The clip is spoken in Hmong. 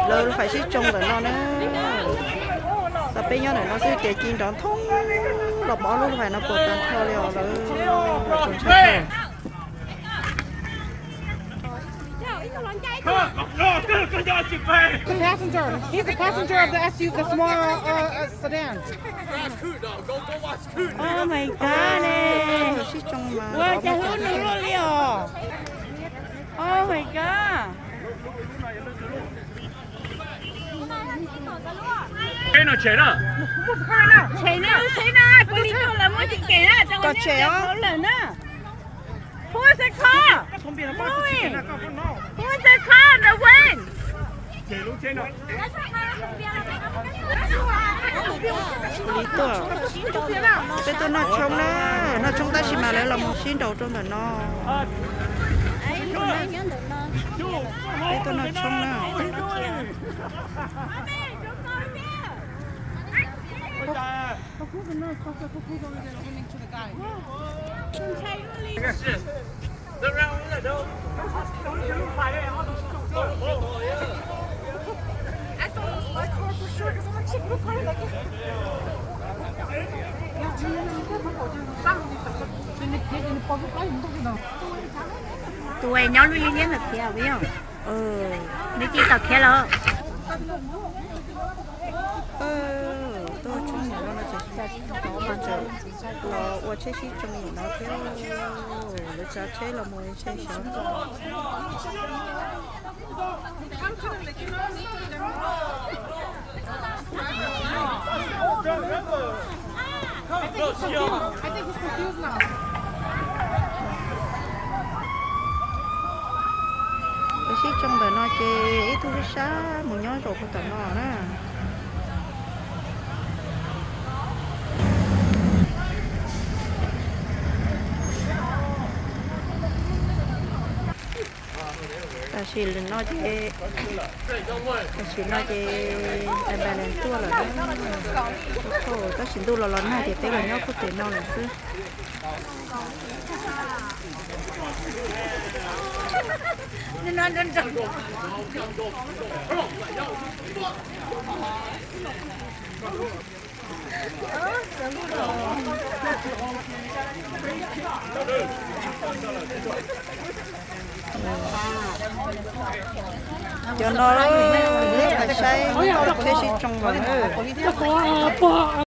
Lawv lub hais sib tsoo ntawm no na. Tau peb nyob ntawm no xwb ces ci nrov nthoob los pom ob lub hais no puas tag nrho li os lawv. Los tsoom ntshai. The passenger. He's the passenger of the S U, the small uh, uh, sedan. Oh my god ne. Sib tsoo mas. Ua cas hlub nws luaj li os. Oh my god. Tshem na, tshem na, tshem na, kuv li tuaj lawv muab tsis tshem na, kom tshem os lawm na. Who is the car? Who is the car in the wind? Kuv li tuaj, peb tuaj noj tshoob na, noj tshoob tab sis mas lawv los mus sib nraus rau ntawm no. Peb tuaj noj tshoob na. Tus nyob lub liab liab ntawm thiab puas yog? Nws ci tom thiab los. Tuaj tshoob nim no no ces los ua tsheb sib tsoo nim no thiab. Lawv tsav tsheb los mus ntshe xyov. Lawv sib tsoo ntawm no ces ib tug sab sab mus nyob zaum puag tom no na. Tam sim no ces, tam sim no ces ambulance tuaj lawm. Tab sis ntuj los los nag ces peb los nyob puag pem no lawm xwb. Cov no lawv saib tsheb sib tsoo los na.